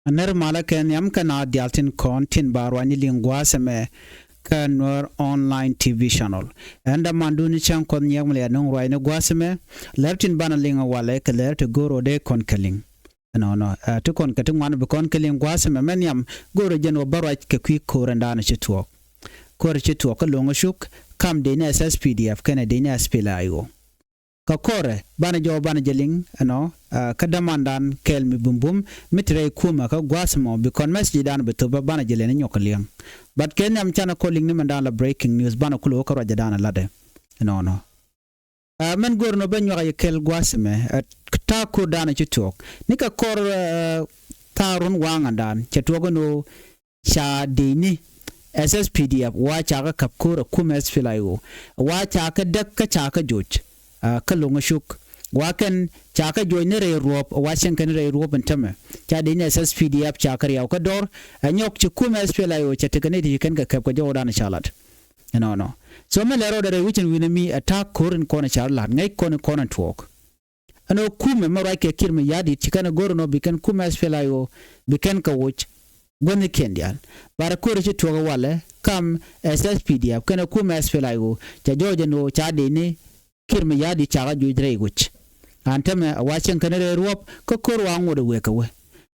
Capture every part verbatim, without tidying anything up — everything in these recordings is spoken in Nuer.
Nɛr malä kɛ nhiam kɛ naath diaal tin kɔn tin ba ruacni liŋ gua̱a̱th ɛmɛ kä Nuer Online T V Channel. Ɛn dämandun cäŋ Kuɔth Nyiɛk mi lɛ nöŋ ruacni gua̱a̱th ɛmɛ, lär tin banɛ liŋ walɛ kɛ lär ti go̱o̱r ɔ dee kɔn kɛ liŋ. Ɛnɔnɔ, ɛ, ti kɔn kɛ ti ŋuan bi kɔn kɛ liŋ gua̱a̱th ɛmɛ mɛ nhiam, go̱o̱rɛ jɛn ɔ bä ruac kɛ kui̱ ko̱r ɛn daanɔ ci tuɔɔk. Ko̱r ci tuɔɔk kä Loŋ Cuk, kam dec ni S S P D F kɛnɛ dec ni S P L A I O. Kä ko̱rɛ banɛ jɔw banɛ jɛ liŋ ɛnɔ, ɛ, kä dämandan kɛɛl mi bumbum mi ti rɛy kumɛ kä gua̱a̱th ɛmɔ bi kɔn message dan bi thop bä banɛ jɛ liŋ ni nyɔk kɛ liŋ. But kɛ nhiam canɛ kɔ liŋ ni mɛn dan la breaking news banɛ kulɛ wä kä ruacɛ dan latdɛ. Ɛnɔnɔ. Ɛ, mɛn go̱r nɔ bä nyuak yɛ kɛl gua̱a̱th ɛmɛ, ɛ, ta̱a̱ ko̱r dan ci tuɔɔk. Ni kɛ kɔr, ɛ, ta̱a̱ run waŋan dan cɛ tuɔɔk ɛn ɣöö ca dec ni S S P D F wa ca kä käp ko̱r ɛ kumɛ S P L A I O. Wa ca kä däk kä ca kä joc, ɛ, kä Loŋ Cuk. Wa kɛn ca kä joc ni rɛy ruɔ̱p, wa cieŋ kɛn rɛy ruɔ̱p ɛn tämɛ. Ca dec ni S S P D F ca kä riaw kä dɔr. Ɛ nyɔk ci kumɛ S P L A I O cɛ tekɛ ni ti ci kɛn kɛ käp kɛ jɔwdan ca lat. Ɛnɔnɔ. So mɛ lɛ rɔɔdɛ rɛy wi̱cin wi̱nɛ mi ɛ ta̱a̱ ko̱r in kɔn ɛ car la̱t ŋäc kɔn in kɔn in tuɔɔk. Ɛn ɣöö kumɛ mɛ ruac kɛ Kiir Mayardit ci kɛn ɛ go̱r ɛn ɣöö bi kɛn kumɛ S P L A I O bi kɛn kɛ woc guäthnikiɛn diaal. Barɛ ko̱r ci tuɔɔk ɛ walɛ kam S S P D F kɛnɛ kumɛ S P L A I O ca jɔɔc ɛn ɣöö ca dec ni Kiir Mayardit ca kä joc rɛy wec. An tämɛ a wa cieŋ kɛn rɛy ruɔ̱p kä ko̱r wa ŋot ɛ wëë kɛ wee.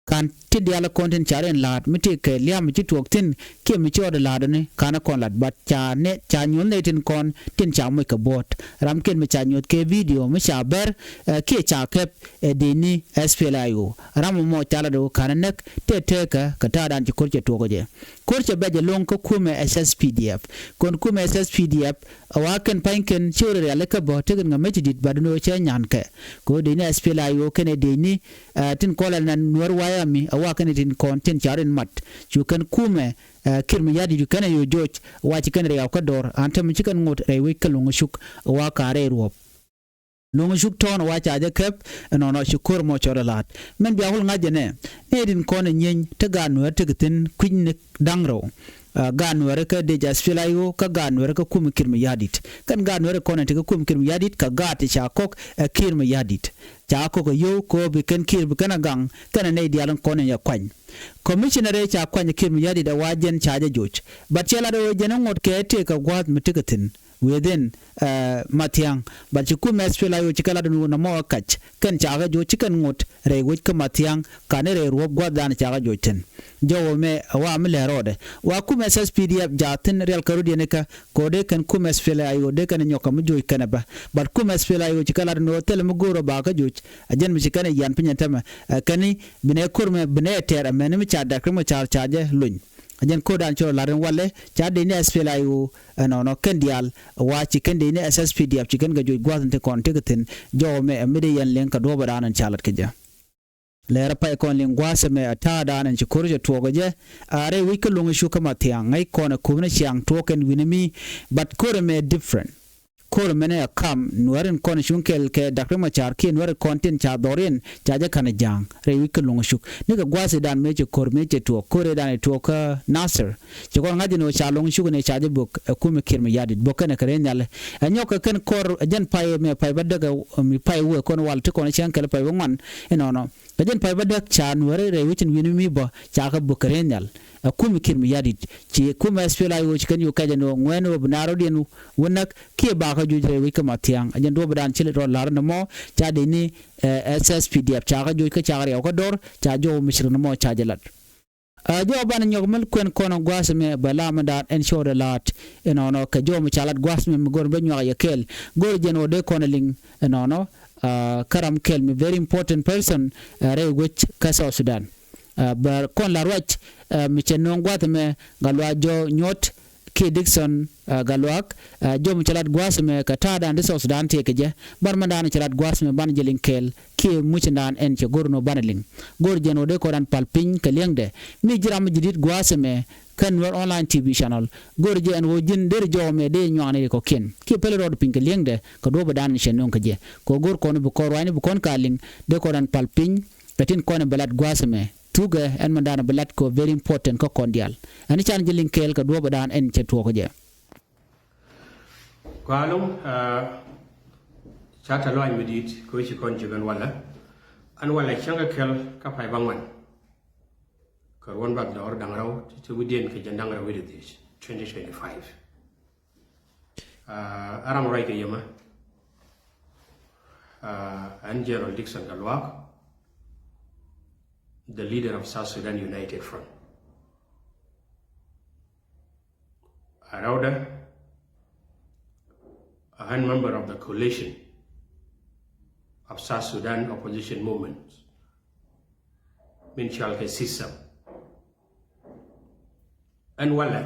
Kan ti diaal kɔn tin ca rin la̱a̱t mi ti kɛ liam mi ci tuɔɔk thi̱n kiɛ mi ci ɣɔt la̱a̱t ni kanɛ kɔn lat, but ca nɛ ca nyuɔ̱th nɛy tin kɔn tin ca moc kɛ buɔ̱ɔ̱t. Ram kiɛn mi ca nyuɔ̱th kɛ video mi ca bɛr, ɛ, kiɛ ca kɛp, ɛ, dec ni S P L A I O. Ram mɔ ca lat ɣöö kanɛ näk tëë tëëkä kɛ ta̱a̱dan ci ko̱r cɛ tuɔɔk jɛ. Ko̱r cɛ bɛc ɛlɔ̱ŋ kä kumɛ S S P D F. Kɔn kumɛ S S P D F a wa kɛn pa̱ny kɛn ci ɣöö rialikä bä tekɛn ŋa mec di̱t, but ni ɣöö cɛ nyankɛ. Kɛ ɣöö dec ni S P L A I O kɛnɛ dec ni, ɛ, tin kɔlɛ nan Nuɛr Wayami a wa kɛnɛ tin kɔn tin ca rin mat. Cu kɛn kumɛ, ɛ, Kiir Mayardit cu kɛnɛ yo̱o̱ joc wa ci kɛn riaw kä dɔr an tämɛ ci kɛn ŋot rɛy wec kä Loŋ Cuk a wa ka̱a̱r rɛy ruɔ̱p. Loŋ Cuk tɔ̱ɔ̱n wa ca jɛ kɛp ɛnɔnɔ ci ko̱r mɔ cɔl ɛ la̱a̱t. Mɛn bia wul ŋa̱c jɛ nɛ nɛy tin kɔn ɛ nyieny te gaat Nuɛr tekɛ thi̱n kui̱ny ni da̱ŋ rɛw. Ɛ, gaat Nuɛr kä dec S P L A I O kä gaat Nuɛr kä kumɛ Kiir Mayardit. Kɛn gaat Nuɛr kɔn ɛ tekɛ kumɛ Kiir Mayardit kɛ gaat ti ca kɔk ɛ Kiir Mayardit. Ca kɔk ɛ yio̱w kɛ ɣöö bi kɛn Kiir bi kɛn ɛ gaŋ kɛnɛ nɛy diaal in kɔn in yɛ kuany. Commissioner ɛ ca kuany ɛ Kiir Mayardit ɛ wa jɛn ca jɛ joc. But cɛ lat ɛ ɣöö jɛn ɛ ŋot kɛ tëëkɛ gua̱a̱th mi tekɛ thi̱n within, ɛ, Mathiaŋ. But ci kumɛ S P L A I O ci kɛ lat ɛn ɣöö nɔmɔ ɛ kac kɛn ca kɛ joc ci kɛn ŋot rɛy wec kä Mathiaŋ kanɛ rɛy ruɔ̱p gua̱thdan ca kɛ joc thi̱n. Jɔwä mɛ ɛ wa mi lɛ rɔɔdɛ wa kumɛ S S P D F jaathin rial kä rut yɛn ikä kɛ ɣöö dee kɛn kumɛ S P L A I O dee kɛn ɛ nyɔk kɛ mi joc kɛn ɛ bä. But kumɛ S P L A I O ci kɛ lat ɛn ɣöö thilɛ mi go̱o̱r ɛ ba kä joc. Ɛ jɛn mi ci kɛn ɛ yian piny ɛ tämɛ, ɛ kɛn i̱ binɛ ko̱r mɛ binɛ ɛ tɛɛr ɛ mɛni mi ca dak ri mɔ car ca jɛ lony. Ɛ jɛn ko̱rdan cɔl ɛ lat ɛn walɛ ca dec ni S P L A I O. Ɛnɔnɔ kɛn diaal wa ci kɛn dec ni S S P D F ci kɛn kɛ joc gua̱th in ti kɔn tekɛ thi̱n. Jɔwä mɛ ɛ mi dee yɛn liŋ kɛ duɔ̱ɔ̱p ɛ raan ɛn ca lat kɛ jɛ. Lɛr pay kɔn liŋ gua̱a̱th ɛmɛ a ta̱a̱ da̱a̱n ɛn ci ko̱r cɛ tuɔɔk ɛ jɛ. A rɛy wec kä Loŋ Cuk kä Mathiaŋ ŋäc kɔn ɛ kup ni ciaŋ tuɔɔk ɛn wi̱n ɛmi. But ko̱r ɛmɛ different. Ko̱r ɛmɛnɛ a kam Nuɛr in kɔn cuŋ kɛl kɛ Dak Riek Machar kiɛ Nuɛr in kɔn tin ca dhɔriɛn ca jɛ ka̱n ɛ ja̱a̱ŋ rɛy wec kä Loŋ Cuk. Ni kɛ gua̱a̱th i̱ da̱a̱n mëë cɛ ko̱r mëë cɛ tuɔɔk ko̱r i̱ da̱a̱n i̱ tuɔɔk kä Nasir. Ci kɔn ŋa̱c ɛn ɣöö ca Loŋ Cuk ni ca jɛ bök ɛ kumɛ Kiir Mayardit bök kɛn ɛ kɛ rɛy nhial. Ɛ nyɔk kɛ kɛn kɔr ɛ jɛn pay ɛmɛ pay bä däk ɛ mi pay wee kɔn wal ti kɔn cäŋ kɛl pay wä ŋuan. Inɔnɔ kɛ jɛn pay bä däk ca Nuɛri rɛy wecin wi̱n mi bä ca kɛ bök kɛ rɛy nhial. Ɛ kumɛ Kiir Mayardit ci kumɛ S P L A I O ci kɛn yo̱ kɛc ɛn ɣöö ŋuɛn ɣöö bi naar rɔ̱diɛn wä näk kiɛ ba kä juc rɛy wec kä Mathiaŋ. Ɛ jɛn duɔ̱ɔ̱p ɛ da̱a̱n ci lɛ rɔɔd la̱r ɛn ɛmɔ ca dec ni, ɛ, S S P D F ca kä juc kä ca kä riaw kä dɔr ca jɔw mi cir ɛn ɛmɔ ca jɛ lat. Ɛ, jɔw banɛ nyɔk mɛl kuɛn kɔn gua̱a̱th ɛmɛ bɛ la mɛ da̱a̱t ɛn cɔɔdɛ la̱a̱t. Ɛnɔnɔ kɛ jɔw mi ca lat gua̱a̱th ɛmɛ mi go̱r bä nyuak yɛ kɛɛl go̱r jɛn ɣöö dee kɔn ɛ liŋ. Ɛnɔnɔ, ɛ, kä ram kɛl mi very important person, ɛ, rɛy wec kä South Sudan. Ɛ, bɛ kɔn la ruac, ɛ, mi cɛ nööŋ gua̱a̱th ɛmɛ Gatluak Jɔk Nyuɔt kiɛ Dickson, ɛ, Gatluak, ɛ, jɔw mi cɛ lat gua̱a̱th ɛmɛ kɛ ta̱a̱dan ti South Sudan tëëkɛ jɛ. Bar mɛn da̱a̱n cɛ lat gua̱a̱th ɛmɛ banɛ jɛ liŋ kɛɛl kiɛ mucin da̱a̱n ɛn cɛ go̱r nɔ banɛ liŋ. Go̱r jɛn ɣöö dee kɔn da̱a̱n pal piny kɛ li̱eŋdɛ mi ji̱ ram mi ji̱ di̱t gua̱a̱th ɛmɛ kä Nuer Online T V Channel. Go̱r jɛ ɛn ɣöö ji̱n deri jɔw ɛmɛ dee nyuakni kɔ̱kiɛn kiɛ pɛl rɔɔd piny kɛ li̱eŋdɛ kɛ duɔ̱ɔ̱p ɛ da̱a̱n cɛ nööŋ kɛ jɛ. Kɛ go̱r kɔn bi kɔn ruacni bi kɔn ka liŋ dee kɔn da̱a̱n pal piny kɛ tin kɔn bɛ lat gua̱a̱th ɛmɛ. Thukɛ ɛn mɛn da̱a̱n bɛ lat kɛ very important kä kɔn diaal. Ɛn can jɛ liŋ kɛɛl kɛ duɔ̱ɔ̱p ɛ da̱a̱n ɛn cɛ tuɔɔk kɛ jɛ. Kua loŋ, ɛ, ca tɛ lɔac mi di̱i̱t kɛ ɣöö ci kɔn jiök ɛn walɛ. Ɛn walɛ cäŋ kɛ kɛl kä pay bäŋuan. Kɛ ruɔ̱n bathdɔɔr da̱ŋ rɛw ti wi̱diɛn kɛ jɛn da̱ŋ rɛw wi̱cdɛ dhiec, twenty twenty-five. Aa, ram ruac kɛ yɛmɛ. Aa, ɛn General Dickson Gatluak, the leader of South Sudan United Front. Ɛ rɛwdɛ, ɛ ɣän member of the coalition of South Sudan opposition movement, min cɔal kɛ SISAM. Ɛn walɛ,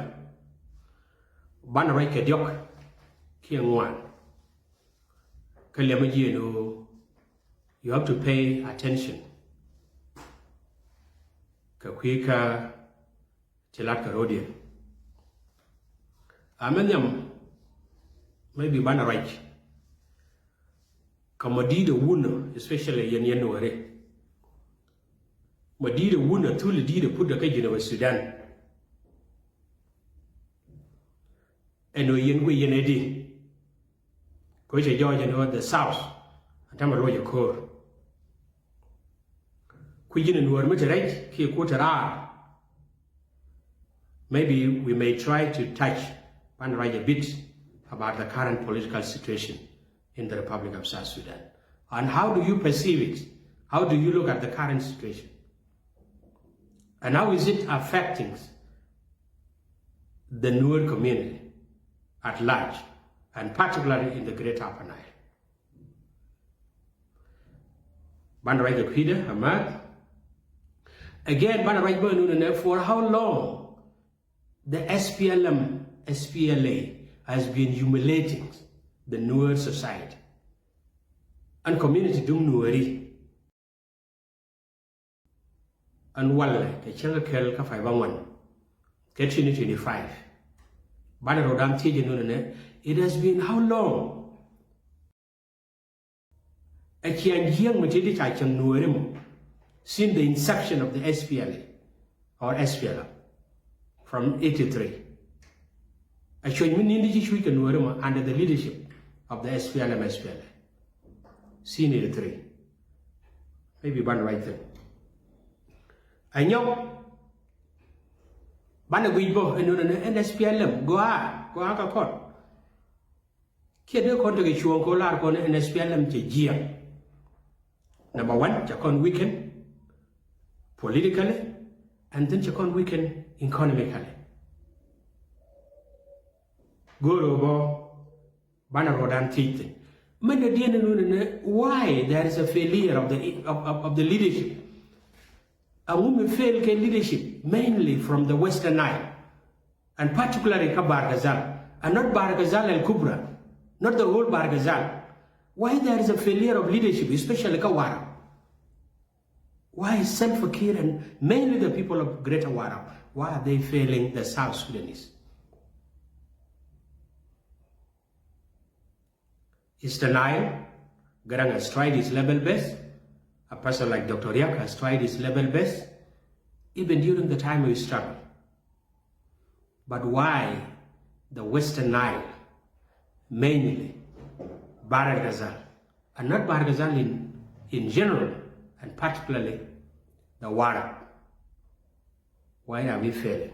banɛ ruac kɛ diɔ̱k kiɛ ŋuan. Kä liɛmɛ ji̱ ɛn ɣöö you have to pay attention kɛ kui̱ kä ti lat kɛ ro̱diɛn. Amɛ nhiam, maybe banɛ ruac kɛ mɔ di̱i̱t ɛ wunä, especially yɛn yɛn Nuääri. Mɔ di̱i̱t ɛ wunä thul di̱i̱t ɛ put ɛ kä Jinub Sudan. Ɛn ɣöö yɛn guic yɛn ɛ di. Kɛ cɛ jɔɔc ɛn ɣöö the South, ɛn täämɛ luɔc ɛ ko̱o̱r. Kui̱ ji̱n ɛ Nuäär mi te rɛc kiɛ kuo̱t te raar. Maybe we may try to touch, banɛ ruac a bit about the current political situation in the Republic of South Sudan. And how do you perceive it? How do you look at the current situation? And how is it affecting the Nuer community at large, and particularly in the Greater Upper Nile? Banɛ ruac kɛ kui̱dɛ, amääth. Again, banɛ ruac bä nunɛ nɛ, for how long the S P L M, S P L A has been humiliating the Nuer society and community duŋ Nuääri. Ɛn walɛ kɛ cäŋ kɛ kɛl kä pay bäŋuan kɛ twenty twenty-five. Banɛ rɔ̱dan thiec ɛn nunɛ nɛ, it has been how long? Ɛ ciaŋ jiäk mi ti di ca cäŋ Nuääri mɔ, since the inception of the S P L A or S P L M from eighty-three. Ɛ cuɔ̱c mi ni̱n di ci cuc kɛ Nuääri mɔ under the leadership of the S P L M S P L A since eighty-three. Maybe banɛ ruac thi̱n. Ɛ nyɔk, banɛ guic bä ɛn nunɛ nɛ, ɛn S P L M gɔaa, gɔaa kɛ kɔn. Kiɛ dee kɔn tekɛ cuɔ̱ɔ̱ŋ kɛ ɣöö lar kɔn ɛn S P L M cɛ jiɛk. Number one, cɛ kɔn weaken politically, and then cɛ kɔn weaken economically. Go̱o̱r ɣöö bä banɛ rɔ̱dan thiec thi̱n. Mɛn dɔ̱diɛn ɛn nunɛ nɛ, why there is a failure of the, of, of, of the leadership? Ɛŋu mi fail kɛ leadership, mainly from the Western Nile, and particularly kä Bahr el Ghazal, and not Bahr el Ghazal al Kubra, not the whole Bahr el Ghazal. Why there is a failure of leadership, especially kä Warrap? Why is Salva Kiir and mainly the people of Greater Warrap, why are they failing the South Sudanese? Eastern Nile, Garang has tried his level best. A person like Doctor Riek has tried his level best, even during the time of his struggle. But why the Western Nile, mainly Bahr el Ghazal, and not Bahr el Ghazal in, in general, and particularly the Warrap? Why are we failing?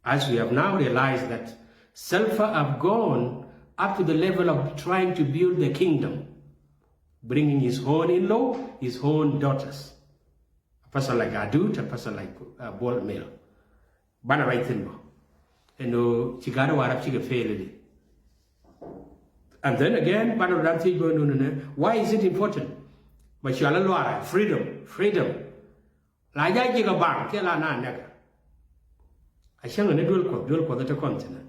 As we have now realized that Salva have gone up to the level of trying to build the kingdom, bringing his own in-law, his own daughters. A person like Adut, a person like, uh, Bol Mel. Banɛ ruac thi̱n bä. Ɛn ɣöö ci gaat Warrap cikɛ fail di. And then again, banɛ rɔ̱dan thiec bä nunɛ nɛ, why is it important? Bɛ cɔal i̱ luaarɛ, freedom, freedom. La jaa ji̱ kɛ baŋ kiɛ la na nɛk. A cäŋ ni duel Kuɔth, duel Kuɔth te kɔn thi̱n.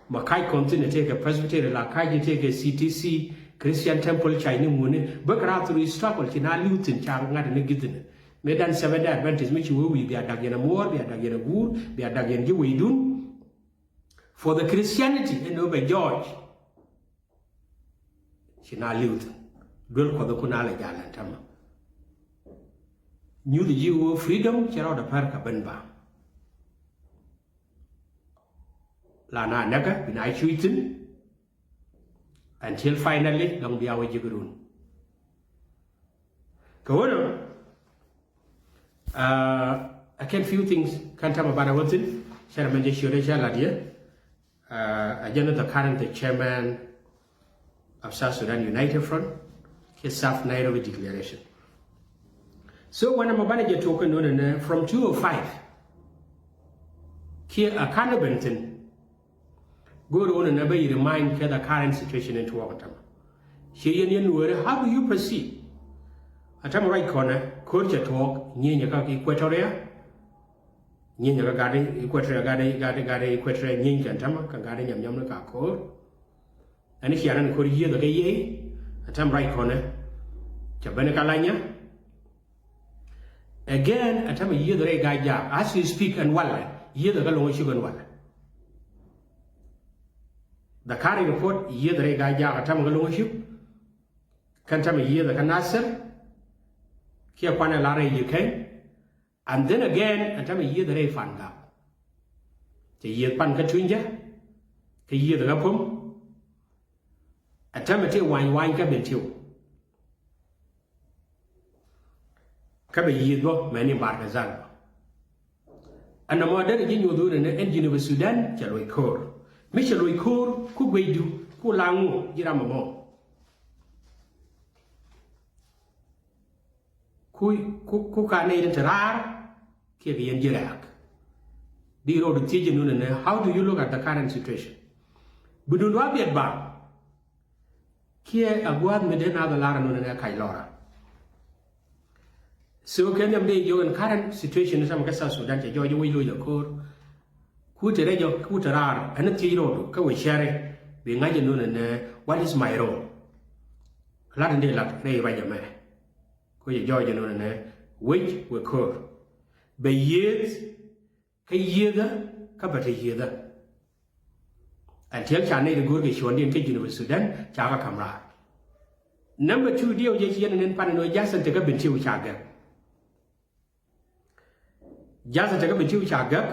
Ma kac kɔn thi̱n tëëkɛ Presbytery, la kac tëëkɛ C T C, Christian Temple, Chinese ŋuni, bä kɛ raar through struggle ci na li̱w thi̱n ca ŋa̱t ni gi̱thi̱n. Mëë dan Seventh Day Adventist mi ci wee wi̱i̱ bia dak yɛn a muɔɔr, bia dak yɛn a guur, bia dak yɛn ji̱ weydun. For the Christianity ɛn ɣöö bɛ jɔɔc. Ci na li̱w thi̱n. Duel Kuɔth ku na lɛ jal ɛn tämɛ. Nyuth ji̱ wee freedom cɛ rɔɔdɛ pär kɛ ben ba. La na nɛkä bi na cuc thi̱n. Until finally lɔŋ bia wä ji̱ kɛ run. Kɛ ɣöö nɔ, aa, A kɛn few things kɛn täämɛ banɛ wä thi̱n. Cɛ rɛ mɛn jɛ ciötdɛ cɛ lat yɛ. Ɛ jɛn ni the current the chairman of South Sudan United Front kiɛ South Nairobi Declaration. So wanɛ mɛ banɛ jɛ tuɔk kɛ nunɛ nɛ from two oh five kiɛ a kanɛ ben thi̱n. Go̱o̱r wunɛ nɛ bä yi remind kɛ the current situation in tuɔɔk a tämɛ. Ciɛ yɛn yɛn wee how do you perceive? A tämɛ ruac kɔnɛ ko̱r cɛ tuɔɔk nyieny kä Equatoria. Nyieny kä gatdɛ Equatoria, gatdɛ gatdɛ gatdɛ Equatoria nyieny kɛn tämɛ kä gatdɛ nyam nyam ni ka ko̱r. Ɛn ciɛ rɛn ko̱r yiëëth kä yey. A tämɛ ruac kɔnɛ cɛ ben kä Lanya. Again a tämɛ yiëëth rɛy Gaa-jaak as we speak ɛn walɛ yiëëth kä Loŋ Cuk ɛn walɛ. The current report yiëëth rɛy Gaa-jaak a tämɛ kä Loŋ Cuk. Kɛn tämɛ yiëëth kä Nasir kiɛ kuanɛ la rɛy Jikɛny. And then again a tämɛ yiëëth rɛy Pangak. Cɛ yiëëth pan kä Tunyjɛ kä yiëëth kä Pom. A tämɛ ti wany wany kä Bentiu. Kä bɛ yiëëth bä mɛni Bahr el Ghazal bä. Ɛn nɔmɔ derɛ ji̱ nyuɔth wunɛ ni ɛn Jinub Sudan cɛ loc ko̱r. Mi cɛ loc ko̱r ku guecdu ku laŋ ŋu ji̱ ram ɛmɔ. Ku ku ku ka nɛy tin te raar kiɛ kɛ yɛn ji̱ rɛ̈ɛ̈k. Di rɔɔdu thiec jɛ nunɛ ni how do you look at the current situation? Bi dundua biɛt ba. Kiɛ a gua̱a̱th mi dee naath a lar ɛn nunɛ nɛ kac lɔra. So kɛ nhiam dee jiök ɛn current situation ni samɛ kä South Sudan cɛ jɔɔc wec loc la ko̱r. Ku te rɛc jɔk ku te raar ɛn thiec rɔɔdu kä wec cɛri bi ŋa̱c ɛn nunɛ nɛ what is my role? Lat ɛn dee lat rɛy ruac ɛmɛ. Ku cɛ jɔɔc ɛn nunɛ nɛ wec wek ko̱r. Bɛ yiëëth kä yiëëthä kä bɛ te yiëëthä. Until ca nɛy ti go̱o̱r kɛ cuɔ̱ndiɛn kä Jinub Sudan ca kä ka̱m raar. Number two diɛw jɛ ci yɛn nin pan in wee ja̱th in te kä Bentiu ca gäk. Ja̱th in te kä Bentiu ca gäk.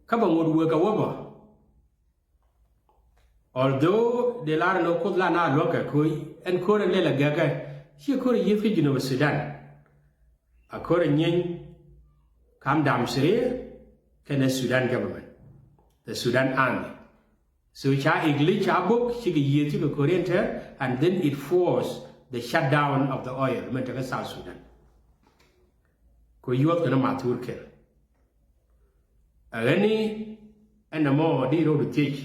Kä bɛ ŋot wek kɛ wä bä. Although dee lar ni Kuoth la na luäk kɛ ko̱ ɛn ko̱r ɛn lɛl a gɛkɛ ciɛ ko̱r a yiëth kä Jinub Sudan. A ko̱r a nyieny kam dam sirir kɛnɛ Sudan government, the Sudan army. So ca English ca bok cikɛ yiëth cikɛ ko̱r ɛn tɛr and then it force the shutdown of the oil mɛn tekɛ South Sudan. Ko̱ yuɔth kɛnɛ mathur kɛr. A ɣäni ɛn nɔmɔ di ro̱o̱du thiec.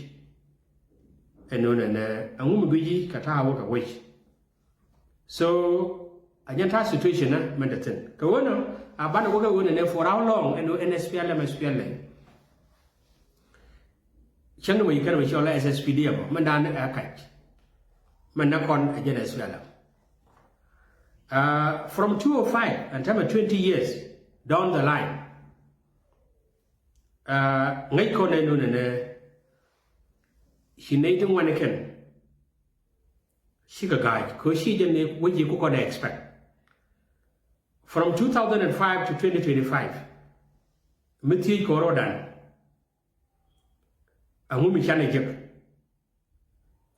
Ɛn nunɛ nɛ ɛŋu mi guici kɛ ta̱a̱ wä kɛ wec. So a jɛn ta̱a̱ situation ɛ mɛn te thi̱n kɛ ɣöö nɔ a banɛ wä kɛ ɣöö nɛ nɛ for how long ɛn ɣöö ɛn S P L M, S P L M. Cäŋ ni mɔ yi kɛn mɛ cɔl S S P D F mɛn da̱a̱n ɛ kac. Mɛn nɛ kɔn ɛ jɛn S P L M. From two oh five ɛn tämɛ twenty years down the line. Ŋäc kɔn ɛ nunɛ nɛ ci nɛy ti ŋuan kɛn. Cikɛ ga̱a̱c kɛ ci jɛ ni wec yi ku kɔn ɛ expect. From two thousand and five to twenty twenty-five mi thiec kɔn rɔɔdan. Aŋu mi canɛ jek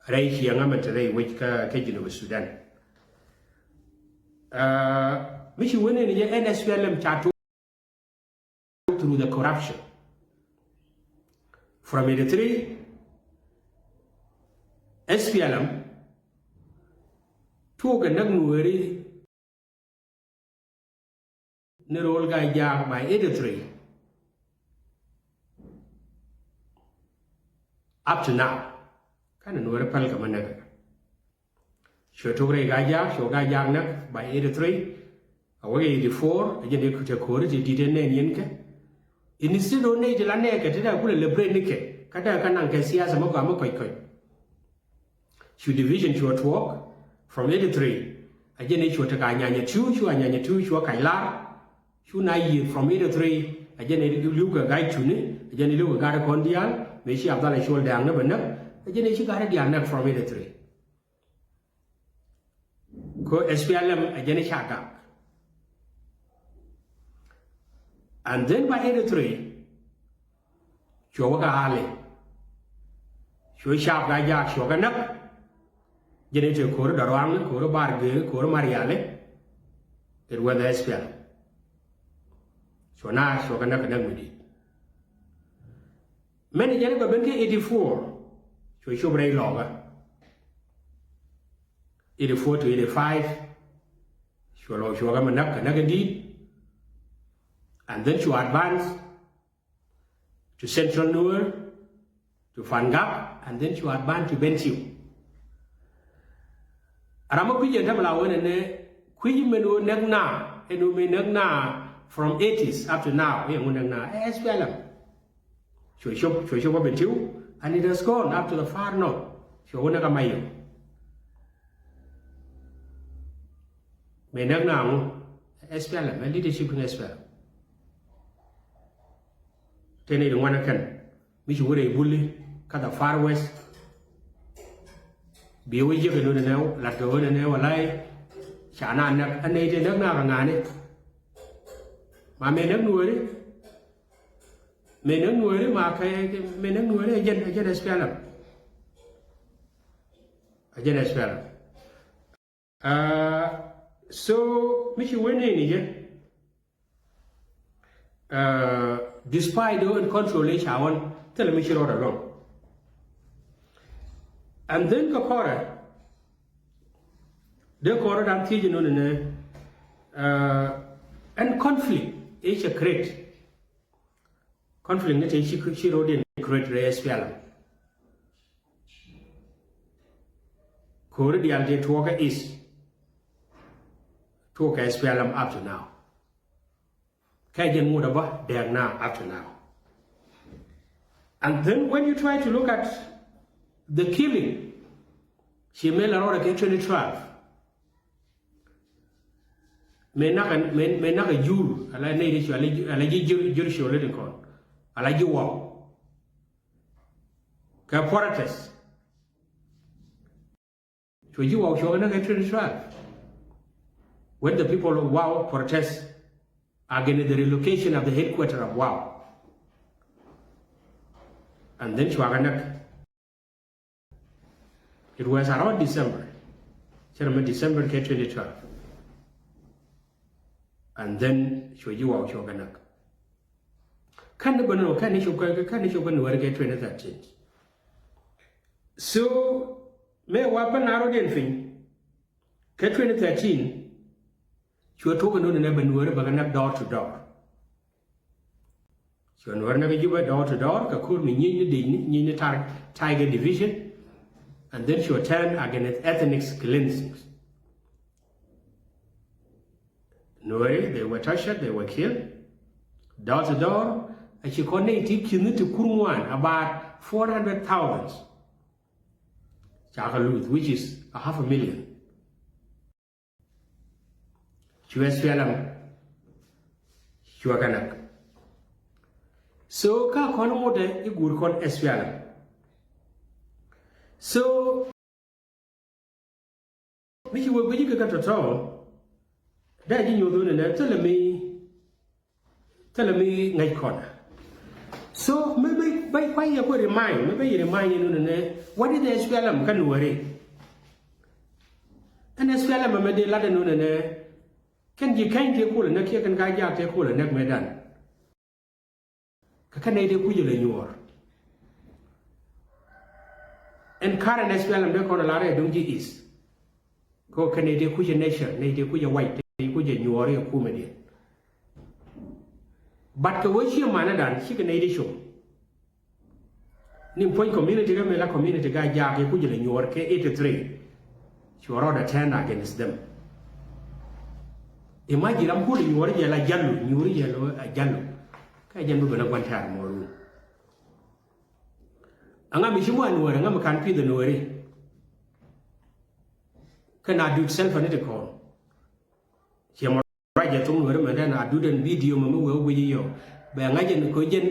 rɛy ciɛŋä mɛn te rɛy wec kä kä Jinub Sudan. Mi ci wen in jɛ N S P L M ca tok through the corruption. From eighty-three S P L M tuɔɔk ɛ näk Nueeri ni ro̱o̱l Gaa-jaak by eighty-three. Up to now kɛn Nueeri päl kɛ mi näk. Cuɛ tok rɛy Gaa-jaak, cuɛ Gaa-jaak näk by eighty-three. A wä eighty-four a jɛn dee te ko̱ri ti di̱t ɛn nɛn yɛn kɛ. Instead ɔ nɛy ti la nɛɛkɛ ti dee kulɛ liberate ni kɛ kä dee kä naŋ kɛ siasa mi gɔaa mi kɔc kɔc. Cu division cuɛ tuɔɔk from eighty-three. A jɛn i̱ cuɛ tekɛ Anyanya two, cu Anyanya two cuɛ kac lar. Cu na yiëth from eighty-three a jɛn i̱ li̱w kɛ ga̱a̱c cuni a jɛn i̱ li̱w kɛ gat kɔn diaal mëë ci Abdallah Col Dɛɛŋ ni bɛ näk. A jɛn i̱ ci gat diaal näk from eighty-three. Ko S P L M a jɛn i̱ ca gak. And then by eighty-three cuɛ wä kä Ali. Cuɛ cap Gaa-jaak cuɛ kɛ näk. Jɛn i̱ te ko̱ri Dɔruaŋ, ko̱ri Bar Gee, ko̱ri Mariali. It was the S P L M. Cuɛ naath, cuɛ kɛ näk, kɛ näk mi di̱i̱t. Mɛn jɛn kɛ ben kä eighty-four, cuɛ cop rɛy Lɔɔkä. Eighty-four to eighty-five, cuɛ lɔ, cuɛ kɛ mi näk, kɛ näk in di̱i̱t. And then cuɛ advance to Central Nuer, to Fangak, and then cuɛ advance to Bentiu. Ram mi kui̱c ɛn tämɛ la wen ɛn ɛ kui̱c mɛn ɣöö näk naath, ɛn ɣöö mëë näk naath from eighties up to now, ɛ ŋu näk naath, ɛ S P L M. Cuɛ cop, cuɛ cop wä Bentiu, and it has gone up to the far north. Cuɛ wä näk a Mayom. Mëë näk naath ŋu, S P L M, ɛ leadership in S P L M. Tëë nɛy ti ŋuan ɛ kɛn mi ci wä rɛy Buli kä the far west. Bi wä jiäk ɛn ɣöö nɛnɛ, latkɛ ɣöö nɛnɛ walay ca naath näk, ɛ nɛy ti näk naath kɛ ŋa̱a̱ni. Ma mëë näk Nuääri, mëë näk Nuääri ma kɛ, mëë näk Nuääri ɛ jɛn, ɛ jɛn S P L M. Ɛ jɛn S P L M. Uh, so mi ci wen nɛy ni jɛ, uh, despite the own control i̱ ca ɣɔn, thilɛ mi ci rɔɔdɛ luäŋ. And then kɛ kɔrɛ, dee kɔrɛ dan thiec inɔ nɛ, uh, ɛn conflict i̱ cɛ create. Conflict ni tëë ci, ci rɔɔdiɛn create rɛy S P L M. Ko̱ri diaal tëë tuɔɔkä is, tuɔɔkä S P L M up to now. Kɛ jɛn ŋut a bä dɛɛk naath up to now. And then when you try to look at the killing, ci mëë la rɔɔdɛ kɛ twenty twelve. Mëë nak, mëë, mëë nak a jur, ala nɛy ti cu, ala, ala ji̱ jur, jur cu lät in kɔn. Ala ji̱ Wau. Kɛ protest. Cuɛ ji̱ Wau cuɛ kɛ näk kɛ twenty twelve. When the people of Wau protest against the relocation of the headquarter of Wau. And then cuɛ kɛ näk. It was around December. Cɛ rɛ mi December kɛ twenty twelve. And then cuɛ ji̱ Wau cuɛ kɛ näk. Kɛn ni bä nɔ, kɛn ni cop kɛ, kɛn ni cop kɛ Nuääri kɛ twenty thirteen. So mëë wa pä naath rɔɔdiɛn piny kɛ twenty thirteen, cuɛ tuɔk inɔ nɛ bɛ Nuääri bɛ kɛ näk door to door. Cuɛ Nuääri näk Jubɛ door to door, kɛ ko̱r mi nyieny ni dec ni, nyieny ni tar-, Tiger Division, and then cuɛ turn against ethnic cleansing. Nuääri, they were tortured, they were killed. Door to door, a ci kɔn nɛy ti ki̱n ni ti kur ŋuan, about four hundred thousand. Ca kɛ luth, which is a half a million. Cu S P L M, cuɛ kɛ näk. So kä kɔn ŋutɛ i̱ guur kɔn S P L M. So mi ci wee guic kɛ kä tɔ̱tɔ̱, dee ji̱ nyoth ɣöö nɛ nɛ thilɛ mi, thilɛ mi ŋäc kɔn. So mi, mi, bä kuay yɛ kuɛ remind, mi bä yɛ remind yɛ nunɛ nɛ, what is the S P L M kä Nuääri? Ɛn S P L M ɛmɛ dee lat ɛ nunɛ nɛ, kɛn ji̱ kɛny tëë kulɛ näk kiɛ kɛn ka jaak tëë kulɛ näk mëëdan. Kɛ kɛn nɛy tëë kucä lɛ nyuɔɔr. Ɛn current S P L M dee kɔn ɛ lar ɛ duŋ ji̱ is. Kɛ kɛn nɛy tëë kucä nation, nɛy tëë kucä wac, tëë kucä nyuɔɔr ɛ kumɛdiɛn. But kɛ wee ciɛ manädan cikɛ nɛy ti com. Ni puɔ̱ny community kä mëë la community Gaa-jaak ɛ kucä lɛ nyuɔɔr kɛ eighty three. Cuɛ rɔɔdɛ turn against them. Imagine ram kulɛ nyuɔɔr jɛ la Jallo, nyuɔɔr jɛ la Jallo. Kä jɛn bi ben a gua̱n tɛ̈r mɔɔrun. Aŋa mi ci mua̱a̱n Nuääri, aŋa mi ka̱n pi̱th ɛ Nuääri. Kä na dut self ni ti kɔn. Ciɛ mɔ ruacɛ thok Nuääri mɛn dɛn a dut ɛn video mɛ mi wee wec yɔ. Bɛ ŋa̱c ɛn kɛ jɛn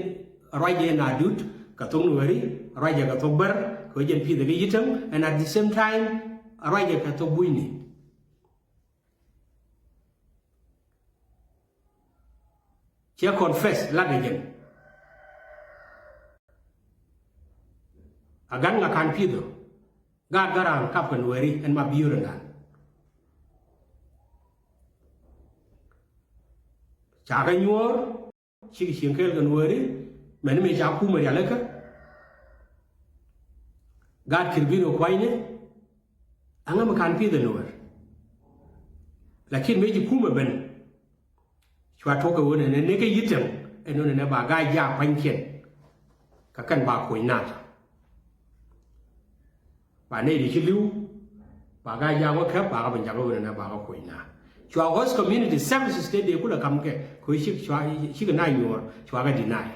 ruacɛ ɛn a dut kɛ thok Nuääri, ruacɛ kɛ thok Bär, kɛ jɛn pi̱th ɛ kɛ yi̱täŋ, and at the same time ruacɛ kɛ thok Bunyni. Cɛ confess lat ɛ jɛn. A gan ŋa ka̱n pi̱th ɔ. Gaat Garaŋ kap kɛ Nuääri ɛn ma biöörä nan. Ca kɛ nyuɔ̱ɔ̱r. Cikɛ cieŋ kɛɛl kɛ Nuääri. Mɛni mëë ca kumɛ rialikä. Gaat Kirbino kuanyni. Aŋa mi kan pi̱th ɛ Nuäär. Lakin mëë ci kumɛ ben. Cua tuɔk kɛ ɣöö nɛnɛ nɛkɛ yi̱thɛŋ ɛn ɣöö nɛnɛ ba ga̱a̱c jaak pa̱nykiɛn. Kɛ kɛn ba kuɔ̱ny naath. Ba nɛy ti ci li̱w ba ga̱a̱c jaak wä käp ba kɛ ben jakä ɣöö nɛnɛ ba kɛ kuɔ̱ny naath. Cua host community services tëë dee kulɛ ka̱m kɛ kɛ ɣöö cik cua cikɛ naath nyuɔ̱ɔ̱r cua kɛ deny.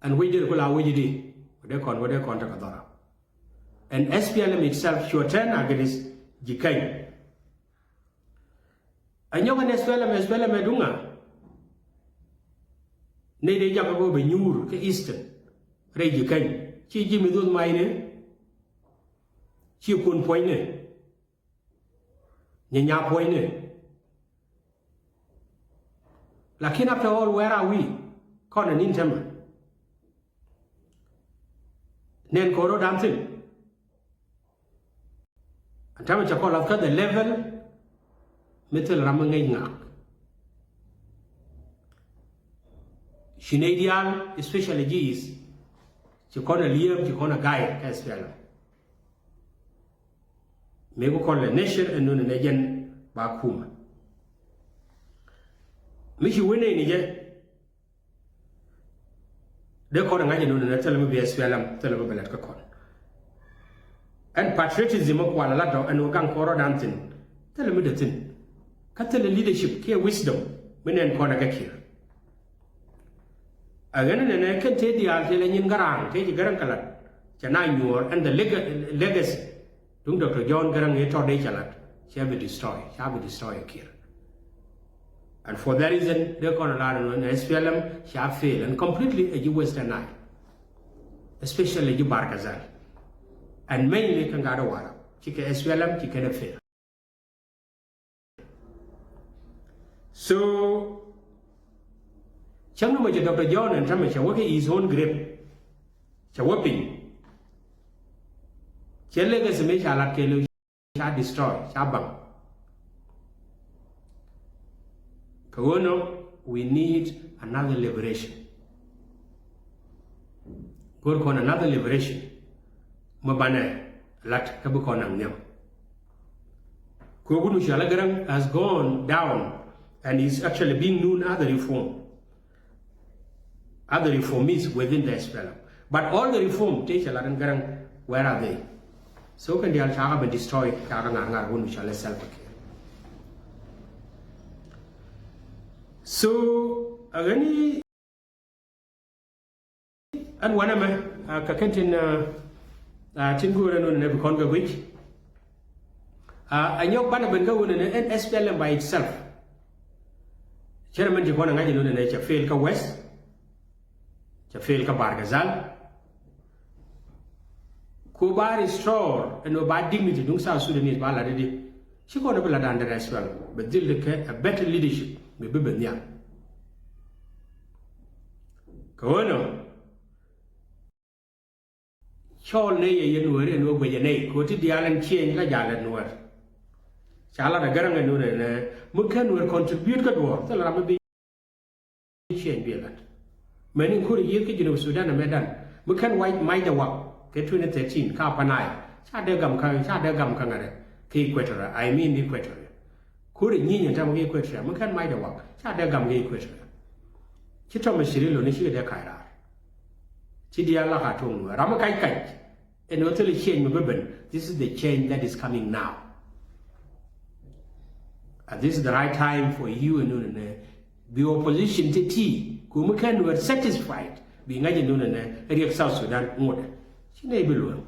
Ɛn wec dee ku la wec di wä dee kɔn wä dee kɔn tekɛ dhɔra. And S P L M itself cua turn against Jikäny. Ɛ nyɔk ɛn S P L M, S P L M ɛ duŋa. Nɛy dee jakä kɛ bɛ nyuur kä Eastern rɛy Jikäny. Ci ji̱ mi dho̱th mac ni. Ci kuɔn puɔ̱nyni. Nyɛ nya puɔ̱nyni. Lakin after all, where are we? Kɔn ɛ ni̱n tɛmɛ. Nɛn kɔn rɔ̱dan thi̱n. Ɛn täämɛ cɛ kɔn lath kä the level mi thil ram mi ŋäc ŋaak. Ci nɛy diaal, especially ji̱ East, ci kɔn ɛ li̱em, ci kɔn ɛ ga̱y kä S P L M. Mëë ku kɔn lɛ nature ɛn nuni nɛ jɛn ba kumɛ. Mi ci wee nɛy ni jɛ. Dee kɔn ɛ ŋa̱c ɛn ɣöö nɛ thilɛ mi bi S P L M, thilɛ mi bi lɛt kä kɔn. Ɛn patriotism mi kual ɛ lat ɔ ɛn ɣöö gaŋ kɔn rɔ̱dan thi̱n. Thilɛ mi dee thi̱n. Kä thilɛ leadership kiɛ wisdom mi nɛn kɔn ɛ kɛ Kiir. Ɛ ɣän nɛnɛ kɛn tëë diaal tëë lɛ nyin Garaŋ tëë ci Garaŋ kɛ lat. Cɛ na nyuɔɔr ɛn the leg-, legacy. Duŋ Doctor John Garang ëë tɔt dee cɛ lat, cɛ bi destroy, ca bi destroy ɛ Kiir. And for that reason, dee kɔn ɛ lar ɛn ɣöö S P L M ca fail and completely ɛ ji̱ Western Nile, especially ji̱ Bahr el Ghazal. And mainly kɛn gaat ɛ Warap, cikɛ S P L M, cikɛ dee fail. So cäŋ ni mɔ cɛ Doctor John ɛn tämɛ cɛ wä kɛ his own grave. Cɛ wä piny. Cɛ legacy mëë ca lat kɛ lo̱c ca destroy, ca baŋ. Kɛ ɣöö nɔ, we need another liberation. Go̱r kɔn another liberation. Mi banɛ lat kä bi kɔn naŋ nhiam. Kɛ ɣöö wut mi cɔal i̱ Garaŋ has gone down and is actually being known as the reform, as the reformists within the S P L M. But all the reform tëë cɛ lat ɛn Garaŋ, where are they? So kɛn diaal ca kɛ ben destroy, ca kɛ ŋa̱r ŋa̱r wut mi cɔal i̱ Salva Kiir. So a ɣäni ɛn wanɛ mɛ, ah, kɛ kɛn tin, ah, ah, tin go̱o̱rɛ nunɛ nɛ bi kɔn kɛ guic. Ah, a nyɔk banɛ ben kä wunɛ nɛ ɛn S P L M by itself. Cɛ rɛ mɛn ti kɔn a ŋa̱c nunɛ nɛ cɛ fail kä West. Cɛ fail kä Bahr el Ghazal. Ku ba restore ɛn ɣöö ba dignity duŋ South Sudanese ba lat di. Ci kɔn bi la dan dɛ restaurant bɛ dhil di kɛ a better leadership mi bi bɛ nhiam. Kɛ ɣöö nɔ cɔɔl nɛy yɛ yɛn Nuääri ɛn ɣöö guecɛ nɛy kɛ ɣöö ti diaal ɛn change la jal ɛn Nuäär. Ca lat ɛ Garaŋ ɛn ɣöö nɛ mi kɛn Nuäär contribute kä duɔ̱ɔ̱r thil ram mi bi change bi lat. Mɛni in kuri yieth kä Junub Sudan ɛmɛ dan mi kɛn wac mac dɛ wak kɛ twenty thirteen ka Upper Nile ca dee gam kä, ca dee gam kä ŋa̱rɛ kɛ Equatoria, I mean Equatoria. Kuri nyinyɛ tɛm kä Equatoria mi kɛn mac dɛ wak ca dee gam kä Equatoria. Ci Thomas Cirillo ni cikɛ dee kac raar. Ci diaal la ka tuɔŋ Nuäär ram mi kac kac. Ɛn ɣöö thilɛ change mi bä ben. This is the change that is coming now. And this is the right time for you ɛn ɣöö nɛ bi opposition ti ti ku mi kɛn were satisfied bi ŋa̱c ɛn ɣöö nɛ riɛk South Sudan ŋot. Ci nɛy bi luäŋ.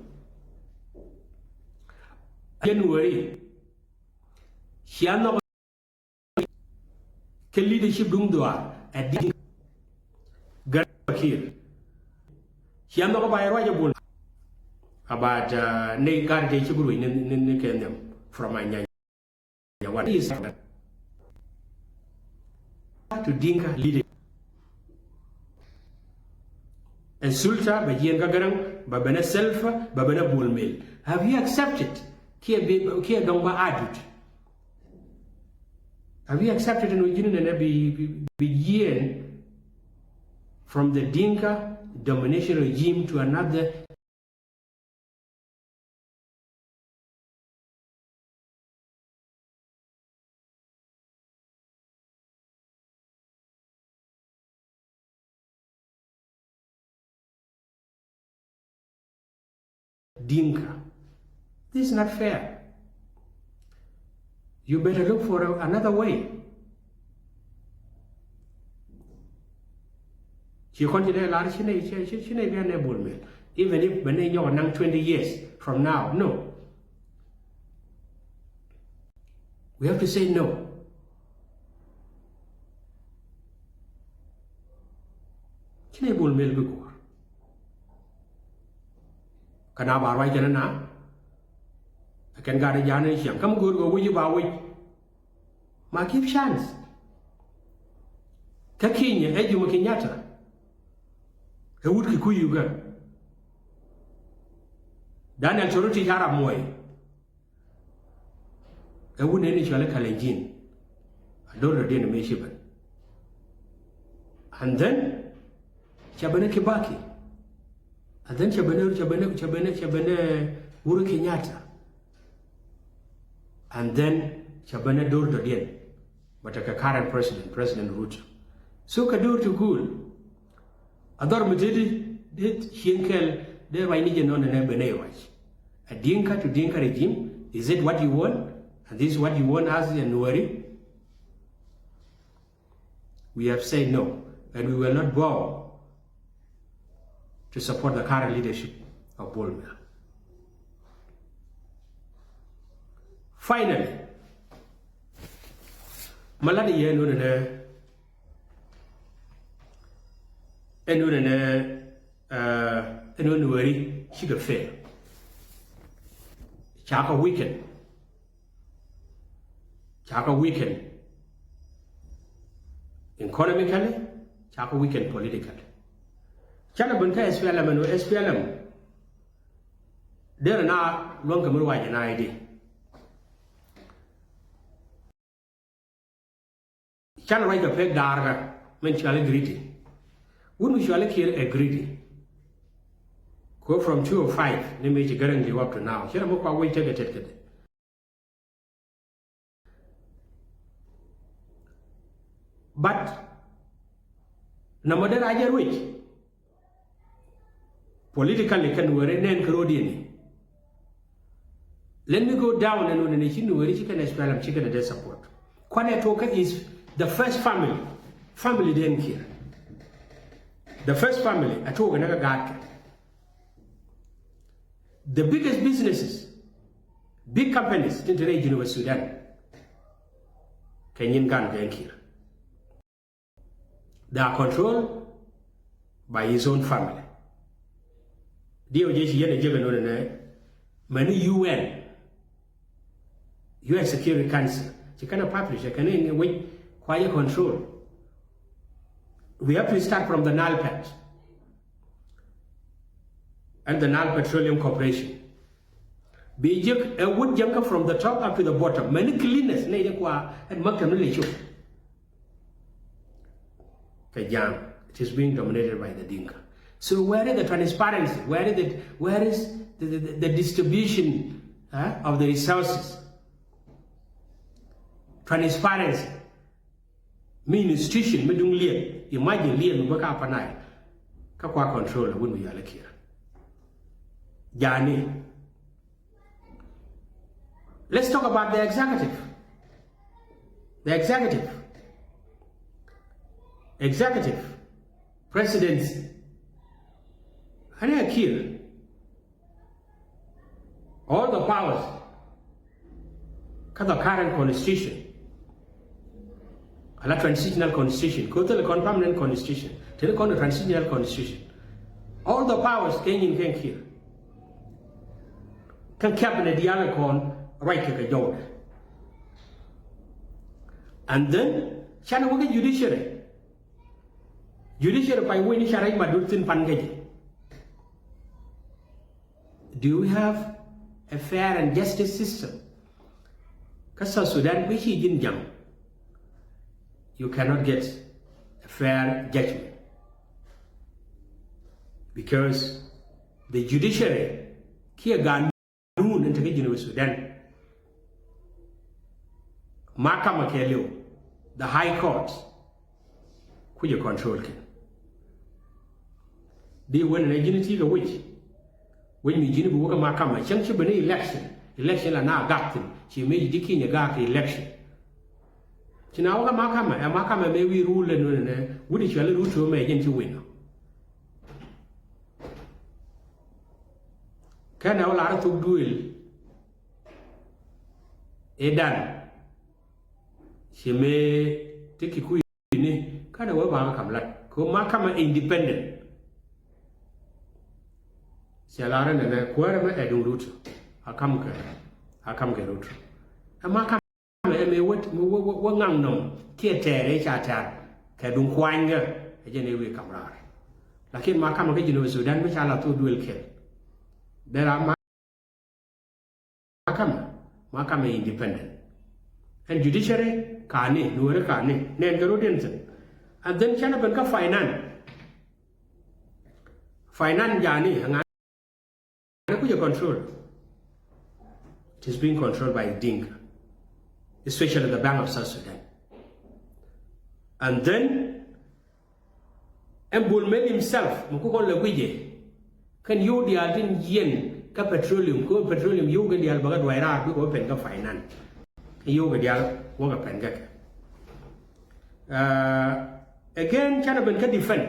January cia nhɔk kɛ leadership duŋ dhuaar ɛ di Garaŋ Kiir. Cia nhɔk ɛ ba yɛ ruac ɛ bul. About, uh, nɛy gat tëë ci bi ruec ni, ni, ni kɛ nhiam from Anyanya one. Is to Dinka leadership. Ɛ Sulta bɛ jiɛn kä Garaŋ bɛ ben ɛ Salva bɛ ben ɛ Bol Mel. Have you accepted? Kiɛ bi, kiɛ dɔŋ ba adut. Have you accepted ɛn ɣöö ji̱n nɛnɛ bi, bi, bi yieen from the Dinka domination regime to another Dinka? This is not fair. You better look for a, another way. Ci kɔn ci dee lar ci nɛy, ci, ci, ci nɛy bia nɛ Bol Mel. Even if bɛ nɛy nyɔk naŋ twenty years from now, no. We have to say no. Ci nɛy Bol Mel bi guɔ̱ɔ̱r. Kä na ba ruac kɛn na, kɛn gat ja̱a̱n ni ciaŋ. Kä mi go̱o̱r kɛ wi̱c ba wi̱c. Ma give chance. Kä Kenya ɛ Jomo Kenyatta. Ɛ wut Kikuyu kä. Daniel Toroitich Arap Moi. Ɛ wut nɛn i̱ cɔal i̱ Kalenjin. A do̱r dɔ̱diɛn mëë ci ben. And then ca ben ɛ Kibaki. And then ca ben ɛ, ca ben ɛ, ca ben ɛ, ca ben ɛ Uhuru Kenyatta. And then ca ben ɛ do̱r dɔ̱diɛn. But ɛ kɛ current president, President Ruto. So kɛ do̱r ti guul. A dhɔr mi te di, di cieŋ kɛl, di ruac ni jɛ nɔn nɛ ben ɛ ruac. A Dinka to Dinka regime, is it what you want? And this is what you want as a Nueri? We have said no, and we will not bow to support the current leadership of Bol Mel. Finally, ma lat yɛ nunɛ nɛ, ɛ nunɛ nɛ, ɛ nunɛ Nueri cikɛ fail. Ca kɛ weaken. Ca kɛ weaken economically, ca kɛ weaken politically. Canɛ ben kä S P L M ɛn ɣöö S P L M derɛ na luäŋ kɛ mi ruac ɛn I D. Canɛ ruac kɛ pek da̱a̱r kä min cɔal i̱ greedy. Wut mi cɔal i̱ Kiir ɛ greedy. Kɛ from two oh five ni mëë ci Garaŋ li̱w up to now. Ci rɛ mi kua wec tekɛ tet kädɛ. But nɔmɔ dee rac ɛ ruec politically kä Nuɛri nɛn kä ro̱diɛn ni. Let me go down ɛn wunɛ ni ci Nuɛri ci kɛn S P L M ci kɛn dee support. Kuanɛ Atoke is the first family, family den Kiir. The first family Atoke nɛ kä gaat kɛ. The biggest businesses, big companies tin te rɛy Junub Sudan kɛ nyin gan kɛ Kiir. They are controlled by his own family. Diɛ wä jɛ ci yɛn a jɛ kɛ nonɛ nɛ mɛni U N, U N Security Council ci kɛn a publish kɛn in wec kua jɛ control. We have to start from the NALPET and the Nile Petroleum Corporation. Bi jek ɛ wut jäŋkä from the top up to the bottom. Many cleaners nɛy dee kua ɛn maktam ni lɛ cop. Kɛ ja̱a̱ŋ, it is being dominated by the Dinka. So where is the transparency? Where is the, where is the, the, the, the distribution, uh, of the resources? Transparency. Mi institution mi duŋ liɛt, imagine liɛt mi bä ka Upper Nile. Kä kua control wun mi yɔal Kiir. Jani. Let's talk about the executive. The executive. Executive. Presidency. Ani a Kiir. All the powers kä the current constitution. Ala transitional constitution. Kɛ thilɛ kɔn permanent constitution. Te ni kɔn transitional constitution. All the powers kɛ nyin kɛ Kiir. Kä cabinet diaal kɔn ruac kɛ kɛ jɔwdɛ. And then canɛ wä kä judiciary. Judiciary pay wec ni ca rɛc Madut thin pan kä jɛ. Do we have a fair and justice system? Kä South Sudan bi ci ji̱n jaŋ. you cannot get a fair judgment, because the judiciary kiɛ ganun in te kä Junub Sudan, mahakama kɛɛliw, the high court, kucɛ control kɛn. Di wen ni ji̱n ti kɛ wi̱c, wi̱c mi ji̱n bi wä kä mahakama, cäŋ ci ben ni election, election la na gak thin, ci mëë ji̱ Kinyɛ gak kɛ election. Ci na wä kä mahakama, ɛ mahakama mëë wi̱i̱ rule ni nɛ, wut i̱ cuali rule to mɛ jɛn ci win. Kɛn ɛ wä lar thok duël i̱ dan, ci mëë ti Kikuyu ni, kɛn ɛ wä ba kä kam lat kɛ mahakama independent. Cɛ lar nɛ nɛ kuäärä mɛ ɛ duŋ rut a kam kɛ, a kam kɛ rut. Ɛ mahakama ɛ mëë wä, wä, wä, wä ŋaŋ nɔm kiɛ tɛɛr ɛ ca tɛɛr kɛ duŋ kuany ŋä, ɛ jɛn ɛ wi̱i̱ kam raar. Lakin mahakama kä Junub Sudan mi ca la thok duël kɛl. Dee ra mahakama, mahakama independent. Ɛn judiciary kani, nuɔri kani, nɛn kɛ rot in thin. And then canɛ ben kä finance. Finance jani, ŋa kucɛ control. It is being controlled by Dinka, especially the Bank of South Sudan. And then ɛn Bol Mel himself mi ku kɔn lɛ guicɛ, kɛn yio̱w diaal tin yiɛn kä petroleum, kä petroleum yio̱w kɛn diaal bä kä duay raar bikɛ wä pɛn kä finance. Kɛn yio̱w kɛ diaal wä kɛ pɛn kä kɛ. Uh, again, canɛ ben kä defend.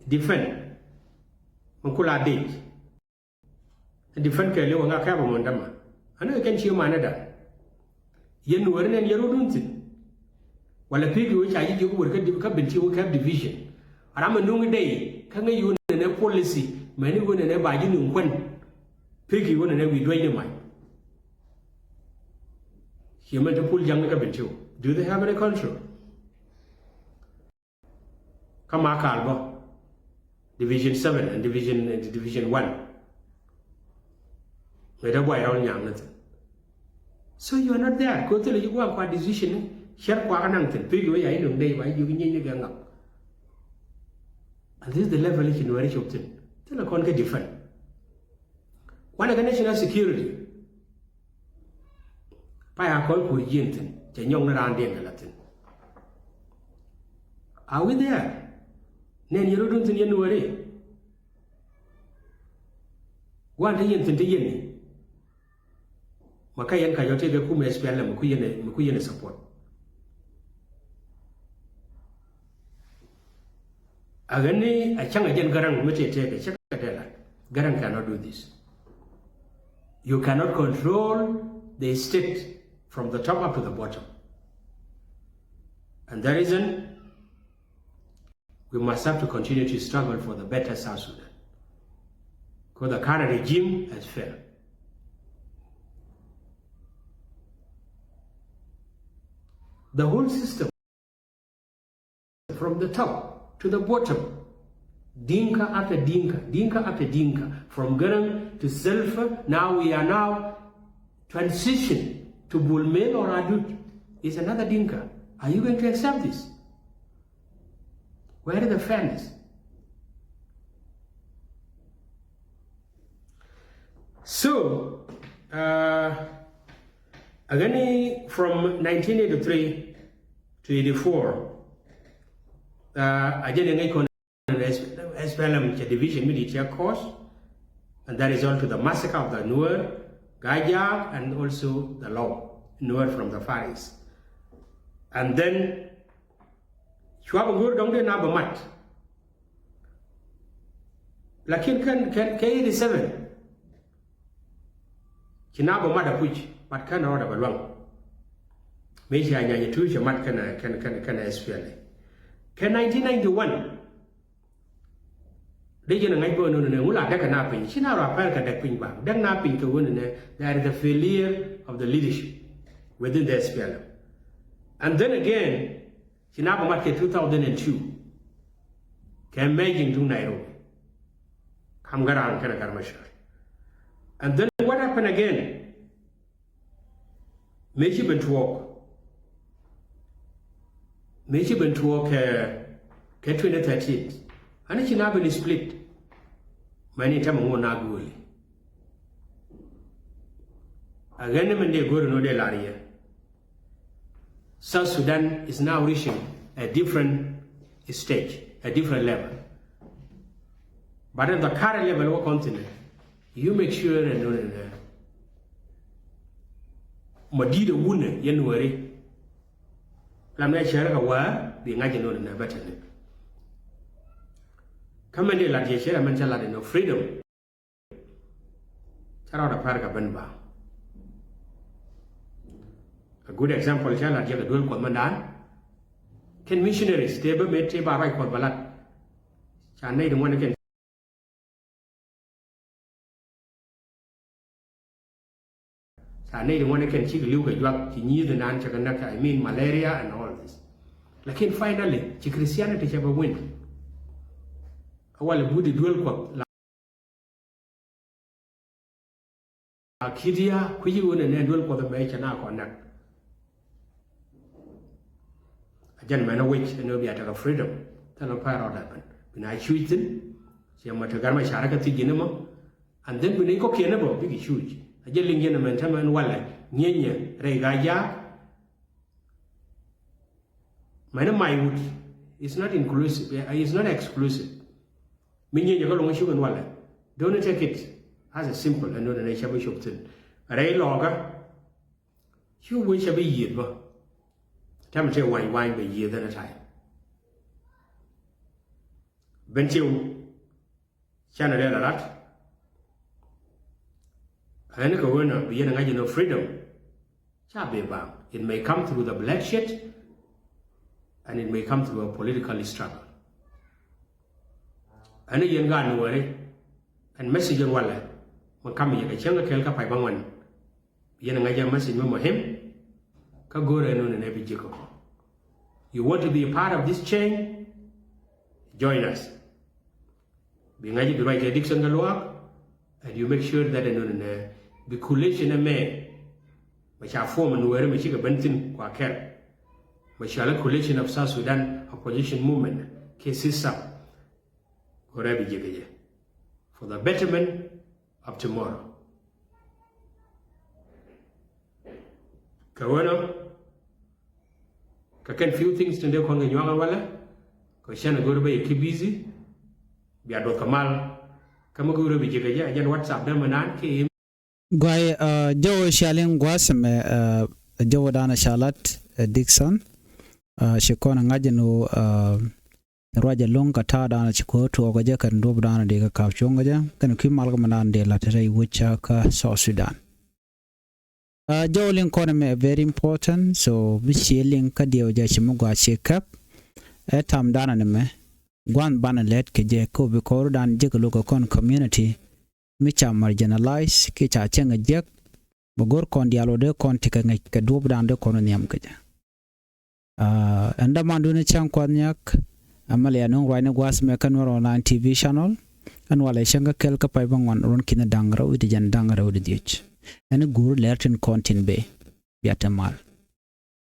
Defend. Mi ku la dec. Defend kɛɛliw ŋa kɛp ɛ mɔndämä. Ani kɛ kɛn ci manädan. Yɛn nuɔri nɛn yɛ rot wun thi̱n. Wala pek i̱ wä ca ji̱ jiök wër kä di-, kä Bentiu kɛp division. Ram ɛ nuŋ dee kä ŋäc i̱ wä nɛnɛ policy, mɛni wä nɛnɛ ba ji̱ nuŋ kuän. Pek i̱ wä nɛnɛ wi̱i̱ duec ni mac. Ci mɛn te pul jaŋ ni kä Bentiu. Do they have any control? Kä Makal bä, division seven and division, and division one. Mëë dee buay rɔl nyaŋ ni thin. So you are not there. Kɛ thilɛ ji̱ gua̱a̱k kua decision ni, cär kua kä naŋ thin. Pek i̱ wä ya i̱ nuŋ dee ba i̱ jiök i̱ nyieny ni kɛ ŋak. And this is the level i̱ ci nuɔri cop thin. Thilɛ kɔn kɛ defend. Wanɛ kɛ national security. Pay a kɔn kur jiɛn thin, cɛ nyɔk ni raan diɛn kɛ la thin. Are we there? Nɛn yɛ rot wun thin yɛ nuɔri. Wan te yɛn thin te yɛn ni. Ma kä yɛn ka yɔ tëëkɛ kumɛ S P L M mi ku yɛn, mi ku yɛn support. A ɣän ni a cäŋ a jɛn Garaŋ mi tëë tëëkɛ cä kɛ dee lat. Garaŋ cannot do this. You cannot control the state from the top up to the bottom. And that reason, we must have to continue to struggle for the better South Sudan. Because the current regime has failed. The whole system, from the top to the bottom, Dinka after Dinka, Dinka after Dinka, from Garang to Salva, now we are now transition to Bol Mel or Adut is another Dinka. Are you going to accept this? Where is the fairness? So, uh, again, from nineteen eighty-three to eighty-four, uh, a jɛn ŋäc kɔn S P L M cɛ division mi dit cɛ cause, and that result to the massacre of the Nuer, Gajak, and also the Lou Nuer from the Far East. And then cua bi go̱o̱r dɔ̱ŋ dee na bi mat. Lakin kɛn, kɛn, kɛ eighty-seven ci na bi mat a puc, but kɛn rɔɔdɛ bɛ luaŋ. Mëë ci a nyany tuuc cɛ mat kɛn, kɛn, kɛn, kɛn S P L A. Kɛ nineteen ninety-one, dee jɛn a ŋa̱c bä nööni nɛ ŋu la däk kɛ na piny, ci na rɔ a pɛl kɛ däk piny bak, däk na piny kɛ ɣöö nɛ, there is a failure of the leadership within the S P L M. And then again, ci na bä mat kɛ two thousand and two kɛ mɛc in duŋ Nairobi. Kam Garang kɛnɛ Garang Machar. And then what happened again? Mëë ci ben tuɔɔk. Mëë ci ben tuɔɔk kɛ, kɛ twenty thirteen. Ani ci na ben split. Mɛni tɛmɛ ŋun na gööli. A ɣän ni mɛn dee gööri ni wä dee lar yɛ. South Sudan is now reaching a different stage, a different level. But at the current level wä continent, you make sure and know that mɔ di̱i̱t ɛ wunɛ yɛn weri. Lam ni a cɛɛr kɛ wä bi ŋa̱c ɛ nɔ ni nɛ bɛ tɛni. Kä mɛn di lat yɛ cɛɛr ɛ mɛn cɛ lat inɔ freedom. Cɛ rɔɔdɛ pɛr kɛ ben ba. A good example cɛ lat yɛ kɛ duel kuɔth mɛn daan. Kɛn missionaries tëë bä met tëë ba ruac kuɔth bɛ lat. Ca nɛy di ŋuɔ̱n kɛn Ca nɛy di ŋuɔ̱n kɛn cik li̱w kɛ juak ci nyi̱i̱th inan cɛ kɛ näk, I mean malaria and all this. Lakin finally ci Christianity cɛ bɛ win. A wal i̱ buthi duel kuɔth la kidia kui̱ci ɣöö nɛ nɛ duel kuɔth ɛmɛ cɛ na kɔn näk. A jɛn mɛn a wec ɛn ɣöö bia tekɛ freedom. Thilɛ pɛr rɔɔdɛ ben bi na cuc thi̱n. Ciɛ mɔ te gar mɛ carɛ kä thiec ji̱n ɛmɔ. And then bi ni kɔkiɛn ɛ bä bikɛ cuc. A jɛ liŋ yɛn ɛmɛn tämɛ ɛn walɛ ŋi̱enyɛ rɛy gaa jaak. Mɛn ɛ may wut is not inclusive, eh, is not exclusive. Mi ŋi̱enyɛ kä loŋ cuk ɛn walɛ. Don't take it as a simple ɛn nöt ɛn ɛ cɛ bä cop thi̱n. Rɛy lɔɔkä. Cu wee cɛ bä yiëëth bä. Tämɛ tëë wa̱ny wa̱ny bɛ yiëëth ɛn ɛ ta̱y. Ben ciw. Canɛ dee la rat. Ɛn kɛ wen bi yɛn ŋa̱c inɔ freedom. Ca bi baŋ. It may come through the bloodshed and it may come through a political struggle. Ɛn yɛn gaat ni weri. Ɛn message in walɛ. Mɛ kam yɛ kɛ cäŋ kɛ kɛl kä pay bä ŋuan. Yɛn ŋa̱c a message mɛ muhim. Kä go̱rɛ nunɛ nɛ bi ji̱ kɛ kɔ. You want to be a part of this change? Join us. Bi ŋa̱c bi ruac kɛ Dickson kɛ luaak. And you make sure that nunɛ nɛ bi coalition ɛmɛ. Mɛ ca form in wɛri mɛ cikɛ ben thi̱n kua kɛr. Mɛ ca la coalition of South Sudan opposition movement. Kɛ system. Go̱rɛ bi ji̱ kɛ jɛ. For the betterment of tomorrow. Kɛ ɣöö nɔ kɛ kɛn few things tin dee kɔn kɛ nyuak ɛn walɛ. Kɛ cɛn ɛ go̱o̱r bä yɛ keep busy. Bia duɔth kɛ mal. Kä mi go̱o̱r bä bi ji̱ kɛ jɛ a jɛn WhatsApp dämɛ naan kɛ im. Guay, uh, jɔw cia liŋ gua̱a̱th ɛmɛ, uh, jɔw dan ca lat, uh, Dickson. Uh, ci kɔn ŋa̱c ɛn ɣöö, uh, ruac ɛlɔ̱ŋ kɛ ta̱a̱ da̱a̱n ci ko̱o̱r tuɔɔk kɛ jɛ kɛn duɔ̱p da̱a̱n dee kɛ ka̱p cuɔ̱ŋ kɛ jɛ kɛn kui̱ mal kɛ mɛ da̱a̱n dee la̱t rɛy wec ca kä South Sudan. Uh, jɔw liŋ kɔn ɛmɛ very important, so bi cie liŋ kä diɛw jɛ ci mi gɔaa cie käp. Ɛ tam da̱a̱n ɛn ɛmɛ gua̱a̱n banɛ lɛt kɛ jɛ kä bi kɔɔr da̱a̱n jek lo̱k kɛ kɔn community mi ca marginalize kiɛ ca cäŋ ɛ jiäk. Bɛ go̱r kɔn diaal wä dee kɔn ti kɛ ŋäc kɛ duɔ̱p da̱a̱n dee kɔn nhiam kɛ jɛ. Uh, ɛn dämandun cäŋ kuath niak. Amalia nuŋ ruacni gua̱a̱th mɛ kä Nuɛr online T V channel. Ɛn walɛ cäŋ kä kɛl kä pay bä ŋuan ruɔ̱n ki̱n da̱ŋ rɛw i̱ ti jɛn da̱ŋ rɛw i̱ ti dhiec. Ɛn i̱ guur lɛr tin kɔn tin bee. Bia te mal.